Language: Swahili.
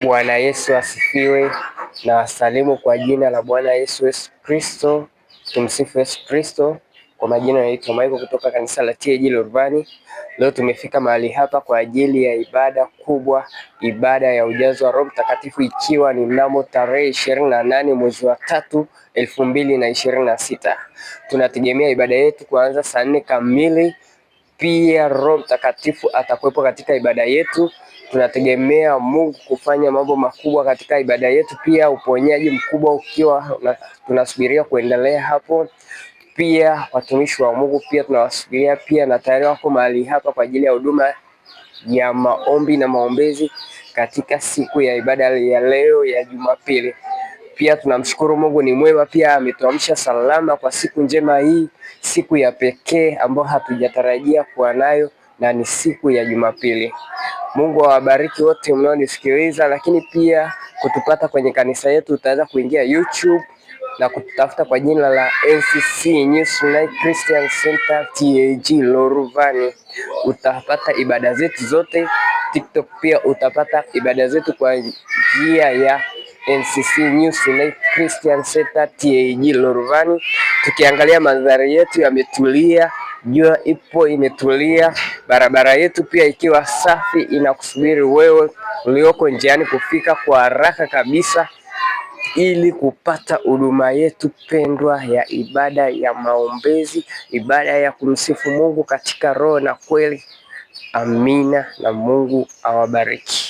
Bwana Yesu asifiwe na wasalimu kwa jina la Bwana Yesu Yesu Kristo. Tumsifu Yesu Kristo. Kwa majina naitwa Michael kutoka kanisa la TAG Lorvani. Leo tumefika mahali hapa kwa ajili ya ibada kubwa, ibada ya ujazo wa Roho Mtakatifu, ikiwa ni mnamo tarehe 28 mwezi wa 3 2026. Tunategemea ibada yetu kuanza saa 4 kamili. Pia Roho Mtakatifu atakuwepo katika ibada yetu. Tunategemea Mungu kufanya mambo makubwa katika ibada yetu, pia uponyaji mkubwa ukiwa tunasubiria kuendelea hapo. Pia watumishi wa Mungu pia tunawasubiria pia, na tayari wako mahali hapa kwa ajili ya huduma ya maombi na maombezi katika siku ya ibada ya leo ya Jumapili. Pia tunamshukuru Mungu ni mwema, pia ametuamsha salama kwa siku njema hii, siku ya pekee ambayo hatujatarajia kuwa nayo na ni siku ya Jumapili. Mungu awabariki wote mnaonisikiliza, lakini pia kutupata kwenye kanisa yetu utaweza kuingia YouTube na kututafuta kwa jina la NCC New Sinai Christian Center TAG Loruvani. Utapata ibada zetu zote. TikTok pia utapata ibada zetu kwa njia ya NCC New Sinai Christian Center TAG Loruvani. Tukiangalia mandhari yetu yametulia, jua ipo imetulia, barabara yetu pia ikiwa safi, inakusubiri wewe ulioko njiani kufika kwa haraka kabisa ili kupata huduma yetu pendwa ya ibada ya maombezi, ibada ya kumsifu Mungu katika roho na kweli. Amina, na Mungu awabariki.